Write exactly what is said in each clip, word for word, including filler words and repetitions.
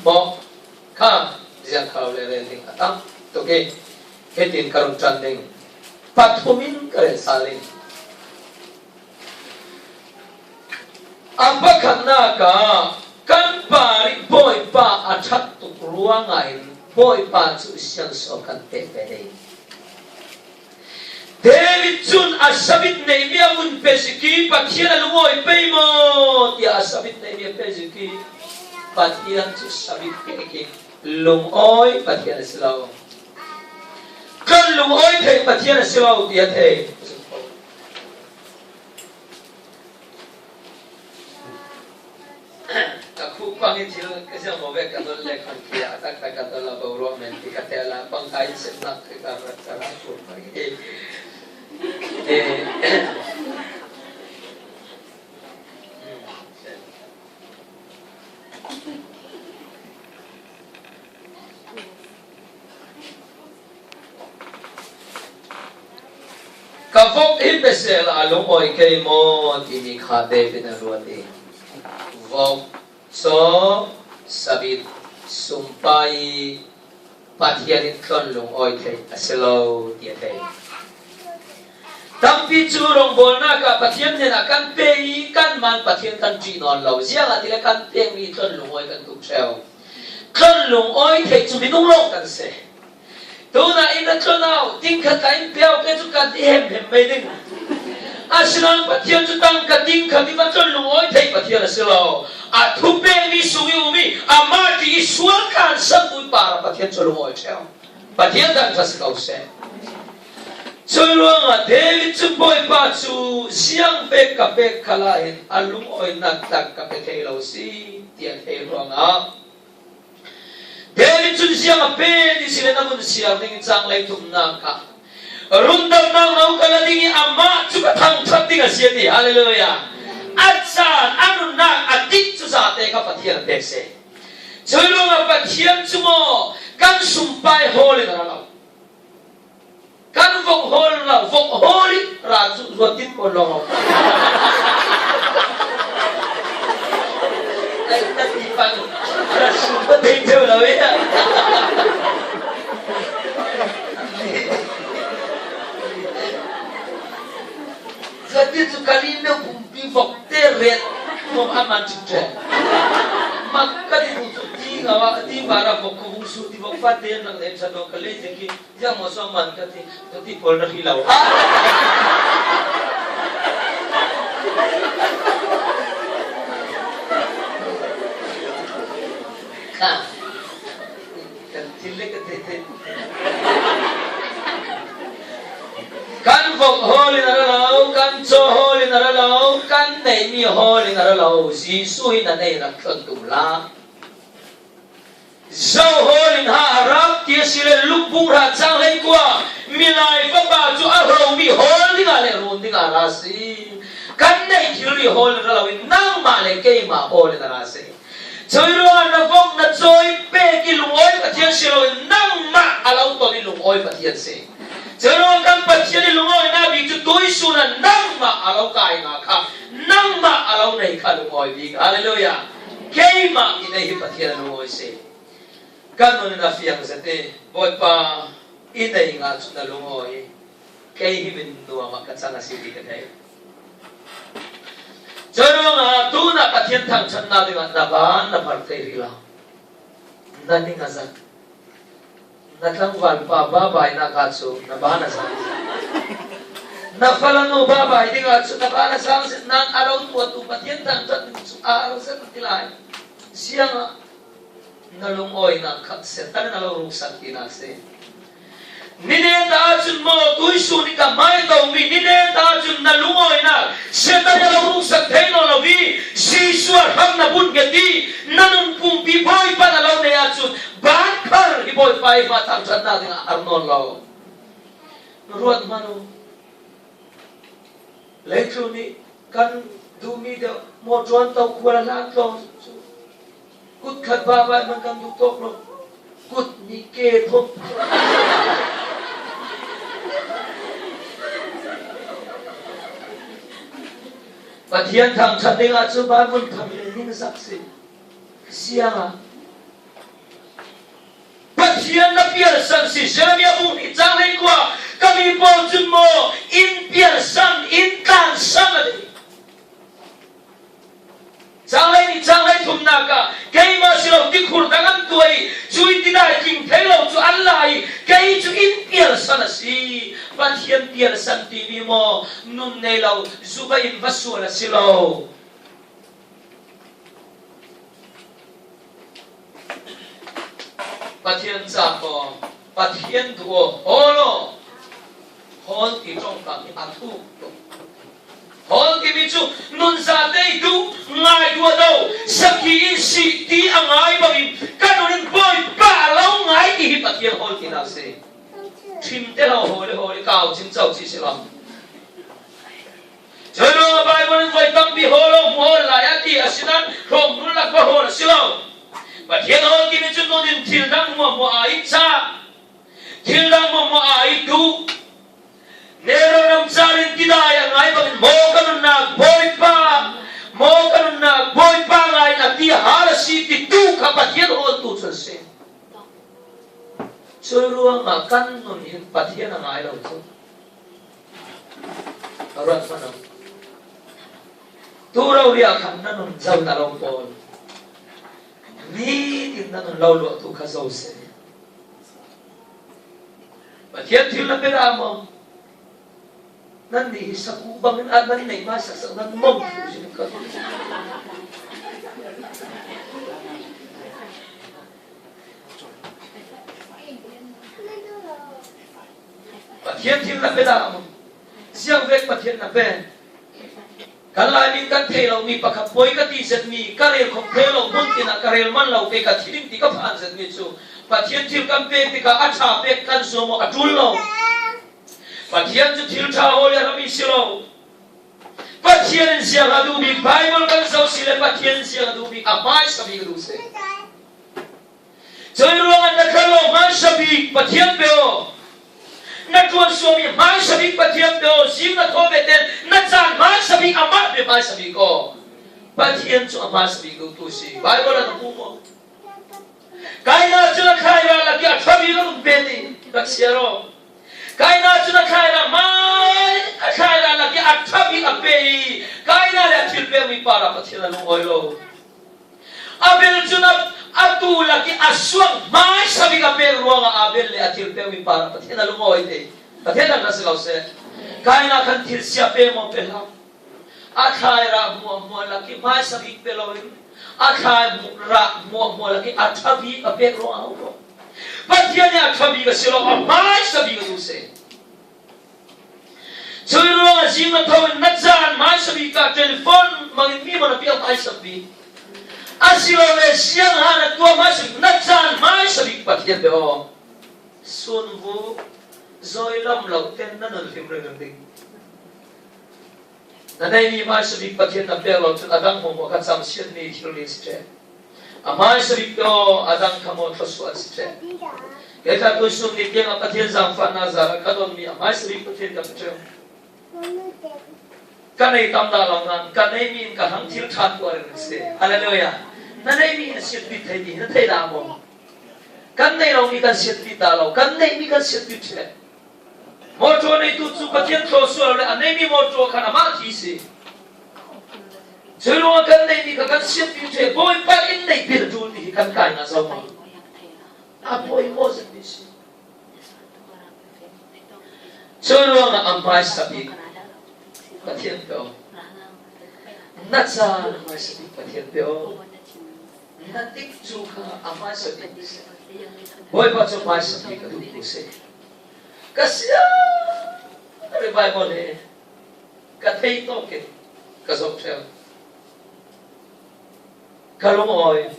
Maw, kha, ziang kha lo le rel ding a tam tuk hi. Hitin ka rung ṭan ding. Pathum in ka rel sal ding. A pakhatnakah kan parih Bawipa a ṭhat tuk ruangah in Bawipa cu siangsaw kan pek ve ding. David cun a sabit neihmi a vun pe zik i Pathian a lungawi pei maw tiah a sabit neihmi a pe zik i Pathian cu sabit pek i lungawi Pathian a si lo. Kan lungawi thei Pathian a si lo tiah thei. Ka khuh pang i thil ka ziang maw ve ka dol le khang khi a taktak ka dol a boruak men ti ka tel a pang ka in semnak khi ka rak ka rak khuh pang i. Eh. Ka vok hi pe sehla a lungawi kei maw timi kha David a ruat i vok, caw, sabit, sumpai i Pathian in tlon lungawi thei a si lo ti a thei. Tampi cu rawngbawlnak ah Pathian hnenah kan pe i kanmah in Pathian kan ṭih nawn lo. Ziangahtile kan pekmi tlon lungawi kan tum ṭheu. Tlon lungawi thei cu minung lawng kan si. Tunah in na tlon au, tingkhat ka in pe au, kei cu ka ti hemhem mai ding. Asinain Pathian cu tangka tingkhat i va tlon lungawi thei Pathian a si lo. A thupekmi sung i um i, amah ṭih i sual kan saktu i parah Pathian cu lungawi ṭheu. Pathian thangṭhat si ko seh. Cui ruangah David cun Bawipa cu ziang pek ka pek khalah hin a lungawinak tang ka pe thei lo si, tiah thei ruangah David cun ziang a pe ti si le na vun siar ding i cang lei thumnak kha rundamnak no ka la ding i amah cu ka thangṭhat ding a si a ti. Hallelujah. A caan, a nunnak, a dik cu zate kha Pathian a pek si. Cui ruangah Pathian cu maw kan sumpai hawl in a ra lo. Kan vok hawl lo, vok hawl i ra cu zuat tin pawl lawng lo. Ai, ka ti pang, ra sum ka thei ṭheu lo i. Zuat tin cu ka li no pumpi vok te ret, vok a man cik ṭheu. Mak ka ti bu cu ti ngau ah, ti bara vok ka vung su, ti vok fa te nak le ṭha dawng ka lei te ki. Ziang maw suang man ka ti, ka ti pawl na hrih lo. Kha. Kan thil le ka thei thei. Kan vok hawl in a ra lo, kan caw hawl in a ra lo, kan neihmi hawl in a ra lo. Jesuh hi na nei rak tlon tum la. Zo hawl in ha a rak ti a si le, Lukbung hra cang hleikua, Milai Fapa cu a hromi hawl dingah le run dingah a ra si. Kan neih thilri hawl in ra lo in nangmah le keimah hawl in a ra si. Cui ruangah na vok na cawi pek i lungawi Pathian si lo in nangmah a lo ton i lungawi Pathian si. Cun kan Pathian i lungawinak bik cu tuisun ah nangmah a lo kai hna kha nangmah a lo nei kha lungawi bik. Hallelujah. Keimah i nei hi Pathian a lungawi si. Kan nun in a fiang zet i Bawipa i nei ngah cu na lungawi i kei hi min nuam ah ka cang a si ti ka thei. Cun ruangah tunah Pathian thangṭhatnak dingah na van na phar thei rih lo. Na ning a zat. Na tlangvalpa babai nak ah cu na ban a sang zet. Na falanu babai dingah cu na ban a sang zet. Nan a lo tuahtu Pathian thangṭhat ding cu a har zet ti lai. Siangah na lungawinak kha Satan in a lo ruksak tinak si. Ni nen ta ahcun maw tuisun i ka hmai a tomi, ni nen ta ahcun na lungawinak Satan a lo ruksak thei nawn lo i, Jesuh a hram na bunh nget i, na nun pumpi Bawipa na lo nei ahcun, bankhar hi Bawipa i hma thangṭhatnak dingah a har nawn lo. Ruat hmanh u. Leitlun nih kan duhmi deuh mawṭaw an to khual a hlan tlawng cu kut khat babai hmanh kan duh tawk lo. Kut nih ke thawk. Pathian thangṭhat dingah cu Baibal thang le ningzak si. Siangah Pathian na pialsan si, Jeremiah bung hnih chang hleikua, ka mi pawl cun maw in pialsan, in tlansan a ti. Chang hleihnih chang hleithumnak ah keimah si lo tikhur dang an tuah i, cui tidai tling thei lo cu an la i, kei cu in pialsan a si. Pathian pialsan timi maw nun nei lo, zubai in va sual a si lo. Pathian ca ko, Pathian duh aw, hawl aw. Hawl ti ṭongkam hi a thuk tuk. Hawl timi cu nun zate i duh, ngai duh a do, sakhi in si ti a ngai bangin ka nun in Bawipa a lo ngai ti hi Pathian hawl tinak si. Ṭhim te lo hawl i hawl i kau cin co ci si lo. Cun Baibal in voi tampi hawl lo, hmu hawl lai a ti, asinain hrawm nun lak va hawl a si lo. Pathian hawl timi cu nun in thil dang hmuahhmuah aa it ca, thil dang hmuahhmuah aa it duh. Nero ram car in tidai a ngai bangin maw ka nunnak Bawipa, maw ka nunnak Bawipa ngai in a ti a hal a si ti tu kha Pathian hawltu cu a si. Cui ruangah kan nun hin Pathian a ngai lo cu a ruat hmanh lo. Tu rori ah khan na nun zo na lo pawl. Nitin na nun lo luahtu kha zo seh. Pathian thil na pe dah maw? Nannih hi saku bangin a nan neih hmaisak sak nan mong thu si ka. Pathian thil na pe dah maw? Ziang vek Pathian na pe? Kan Laimi kan thei lomi pakhat poi ka ti zetmi, ka rel khawh thei lo hmun tinah ka rel man lo, kei ka thi ding ti ka phan zetmi cu Pathian thil kan pek tikah a ṭha pek kan zuam aw, a ṭul lo. Pathian cu thil ṭha hawl i a hrami si lo. Pathian in ziang a duh bik, Baibal kan zoh si le Pathian in ziang a duh bik, a hmaisa bik a duh si. Cui ruangah na kal lo hmaisa bik Pathian pe aw. Na ṭuan suahmi hmaisa bik Pathian pe aw. Zing na thaw ve tein na caan hmaisa bik, amah pe hmaisa bik aw. Pathian cu a hmaisa bik duhtu si. Baibal ah ka hmu maw? Kaina cun a thlai ral lak i a ṭha bik a um pe ti rak siar aw. Kaina cun a thlai ral hmai, a thlai ral lak i a ṭha bik a pe i Kaina le a thil pekmi par ah Pathian a lungawi lo. Abel cun a, a tu lak i a suang hmaisa bik a pek ruangah Abel le a thil pekmi par ah Pathian a lungawi te. Pathian a si lo seh. Kaina khan thil sia pe maw pe hlah. A thlai rah hmuahhmuah lak i hmaisa bik pe loin a thlai rah hmuahhmuah lak i a ṭha bik a pek ruangah a hau lo. Pathian nih a ṭha bik a si lo, a hmaisa bik a duh seh. Cui ruangah zing na tho in na caan hmaisa bik ah telephone hmangin mi hmanh a piak hmaisa bik. Asilole ziang han a tuah hmaisa bik, na caan hmaisa bik Pathian pe aw. Sunvu zawi lam lo ten na nun hlim ringring ding. Na neihmi hmaisa bik Pathian na pek lo cun a dang hmuahhmuah kha camsiatmi thil ri si ṭheh. A hmaisa bik pe aw, a dang kha maw thluasuah si ṭheh. Kei kha tuihsun ni tiangah Pathian zaangfahnak zarah ka donmi a hmaisa bik Pathian ka pe ṭheu. Ka nei tam dah lo nain ka neihmi in ka hrang thil ṭhan tuah rengmi si. Hallelujah. Na neihmi in siatpi thei ti hi na thei dah maw? Kan nei lomi kan siatpi ta lo, kan neihmi kan siatpi ṭheh. Motor neitu cu Pathian thaw sual le a neimi motor khan amah thi si. Cui ruangah kan neimi kha kan siatpi ṭheh, Bawipa in neihpi a ṭul ti hi kan kaina zoh maw? A poimaw zetmi si. Cui ruangah a hmaisa bik Pathian pe aw. Na caan hmaisa bik Pathian pe aw. Na tikcu kha a hmaisa bik si. Bawipa cu hmaisa bik a duhtu si. Ka sia revival hi ka thei tawk in ka zoh ṭheu. Ka lungawi,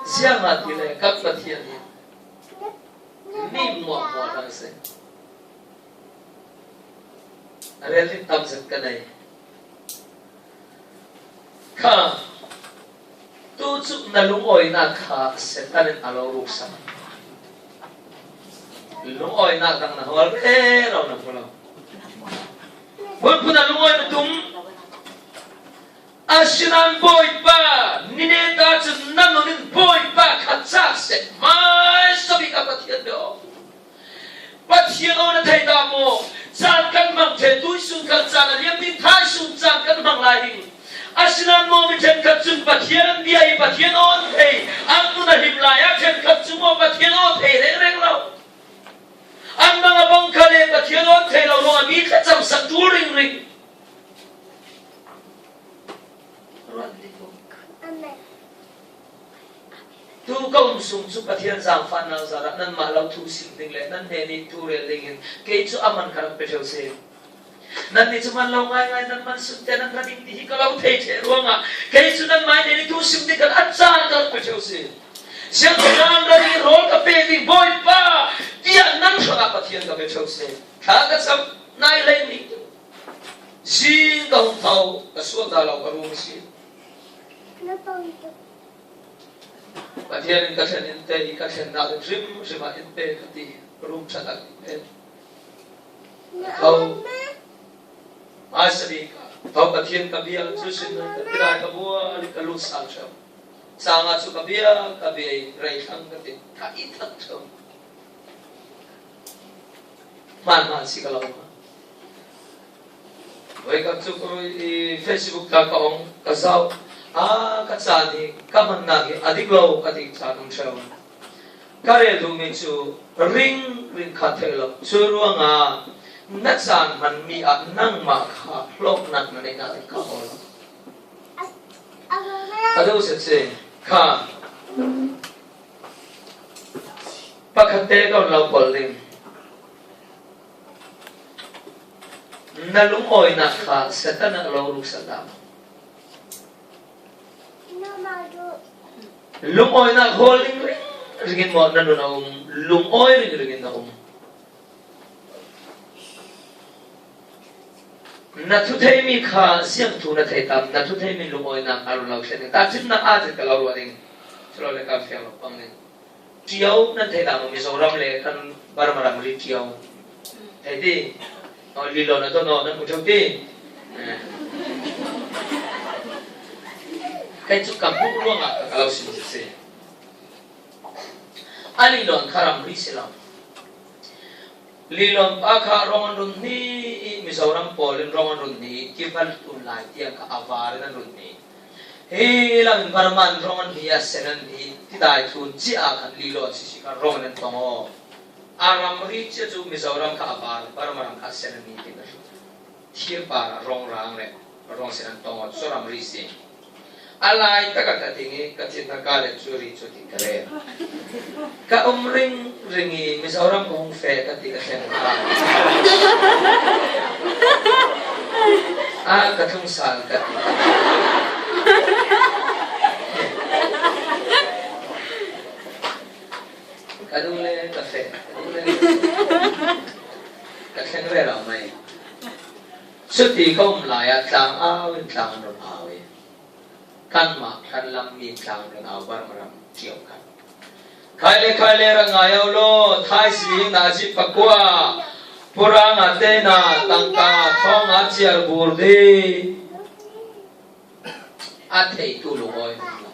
ziangahtile kan Pathian hi mi hmuahhmuah hna a si. Rel in tam zet ka nei. Kha, tu cu na lungawinak kha Satan in a lo ruksak. Lungawinak dang na hawl rero na hmu lo. Phunphun ah lungawi na tum. Asinain Bawipa, ni neta cun na nun in Bawipa kha cak seh. Hmaisa bik ah Pathian pe Mi ṭhenkhat cun Pathian an bia i Pathian awn thei, an nun a him lai ah ṭhenkhat cu maw Pathian awn thei rengreng lo. An mang a bang kha le Pathian awn thei lo ruangah mi thlacamsak ṭul ringring. Ruat dih ko. Tu ka um sung cu Pathian zaangfahnak zarah nanmah lo thu sim ding le nan hnen i thu rel ding in kei cu a man kha rak pe ṭheu seh. Nannih cu man lo ngaingai, nan man sunte nan ra ding ti hi ka lo thei ṭheh ruangah kei cu nanmah i hnen i thu sim ding khan a caan ka rak pe ṭheu seh. Siangpahrang ra ding rawl ka pe ding, Bawipa, tiah nan hrangah Pathian ka pe ṭheu seh. Thla ka cham nai hlei mi. Zing ka hung tho, ka sual dah lo ka rum a si. Pathian in ka thlen in te i ka thlennak in hrimhrim ah in pe ka ti, rum ṭha tak in pe. Ka tho. Hmaisa bik ah tho Pathian ka bia, cu sin ka tidai ka bual i ka lut sal ṭheu. Cang ah cu ka bia, ka bia i rei thlang ka ti, ka i thak ṭheu. Hmaan hmaan si ka lo. Voikhat cu ka rui i Facebook ta ka ong ka zau. A ka caan hi ka hmannak hi a dik lo ka ti caan um ṭheu. Ka rel duhmi cu ring ring kha theih lo. Cu ruangah na caan hmanmi ah nangmah kha hlawknak na neihnak in ka hawl. A do setse kha pakhatte kan lo pol ding. Na lungawinak kha Satan a lo ruksak dah maw? Lungawinak hawl ringring ringin maw na nun a um? Lungawi ringring in na um. Na thutheimi kha ziang thu na thei tam? Na thutheimi lungawinak a run lo thlen ding. Tahṭhimnak aa tlin ka lo ruah ding. Cu lo le kan fiang lo pang ding. Ṭio nan thei dah maw? Mizoram le kan Burma ramri ṭio. Thei ti? Aw, Lilo na ton aw, nan hmu ṭheu ti? Eh. Kei cu ka hmuh ruangah ka lo sim sisi. A Lilo kha ramri si lo. Lilo pa kha rong an run hnih i Mizoram pawl in rong an run hnih i, kival tun lai tiang kha a var in an run hnih. Hi lam in Burma in rong an hnih a sen an hnih, tidai thlun cia ah khan Lilo sisi kha rong an tong aw. A ramri cia cu Mizoram kha a var, Burma ram kha a sen an hnih ti na hru. Thir par a rong rang le rong sen an tong aw, cu ramri si. A lai tak ah ka ting i ka thin hna ka le cu ri cu ti ka rel. Ka um ring ring i Mizoram ka hung feh ka ti ka thleng hna. A ka tlung sal ka ti. Ka duh le ka feh, ka duh le ka feh. Ka thleng rero mai. Cuti ka um lai ah tlang au in tlang an run au i. Kanmah kan lam mi tlang run au Burma ram ṭio khan. Khai le khai le rak ngai au law, thaisi na ci pakua, purang a te na tangka, thawng a ciar bur di. A theitu lungawi hmang lo.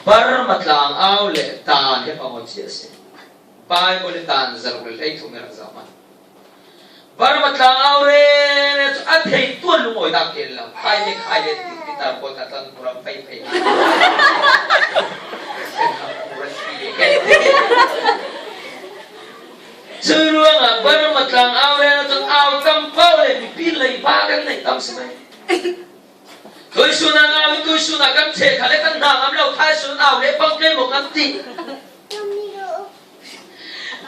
Burma tlang au le tan he pang aw cia si. Bible i tan zaruk le hleithum i rak zoh hmanh. Burma tlang au re cu a theitu a lungawinak ken lo. Khai le khai le ti, ti tar pawl kha tlang kuram phei phei. Cu ruangah Burma tlang au re cu au tam paoh le mipi lei ba kan nei tam si mai. Tuisun ah au, tuisun ah kan cheh kha le kan hna ngam lo, thaisun au le pang ke maw kan ti.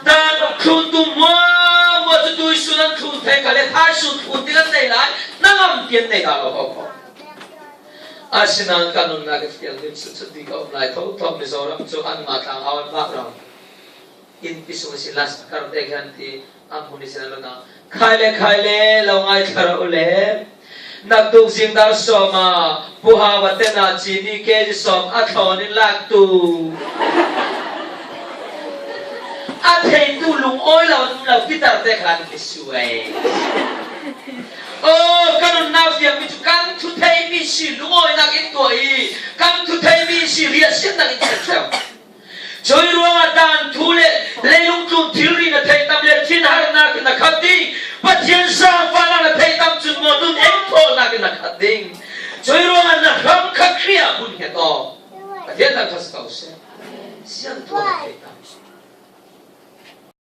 Dan thluntu muamua cu tuisun an thlun thei kha le thaisun thlun ti kan nei lai, na ngam ti an nei dah lo ko ko. Asinain ka nunnak i fial ning cu cuti ka um lai thotho. Mizoram cu anmah tlang au an vak lo. Innpi sung a si, last kar te khan ti a hmun i si lo na. Khai le khai le lo ngai thla rawh le. Naktuk zing dar sawm ah puha va ten ah cini kg sawm a thlawn in lak tu. A theitu lungawi lo an um lo, pitar te khan ti suai. Oh, kan nunnak fiangmi cu kan thutheimi si lungawinak in tuah i kan thutheimi si riahsiatnak in chemcem. Cui ruangah dan thu le leilung tlun thilri na theih tam le thinharnak in na khat ding, Pathian zaangfahnak na theih tam cun maw nun eng thawlnak in na khat ding. Pathian thangṭhat sa ta u sih. Siangtho a thei ta.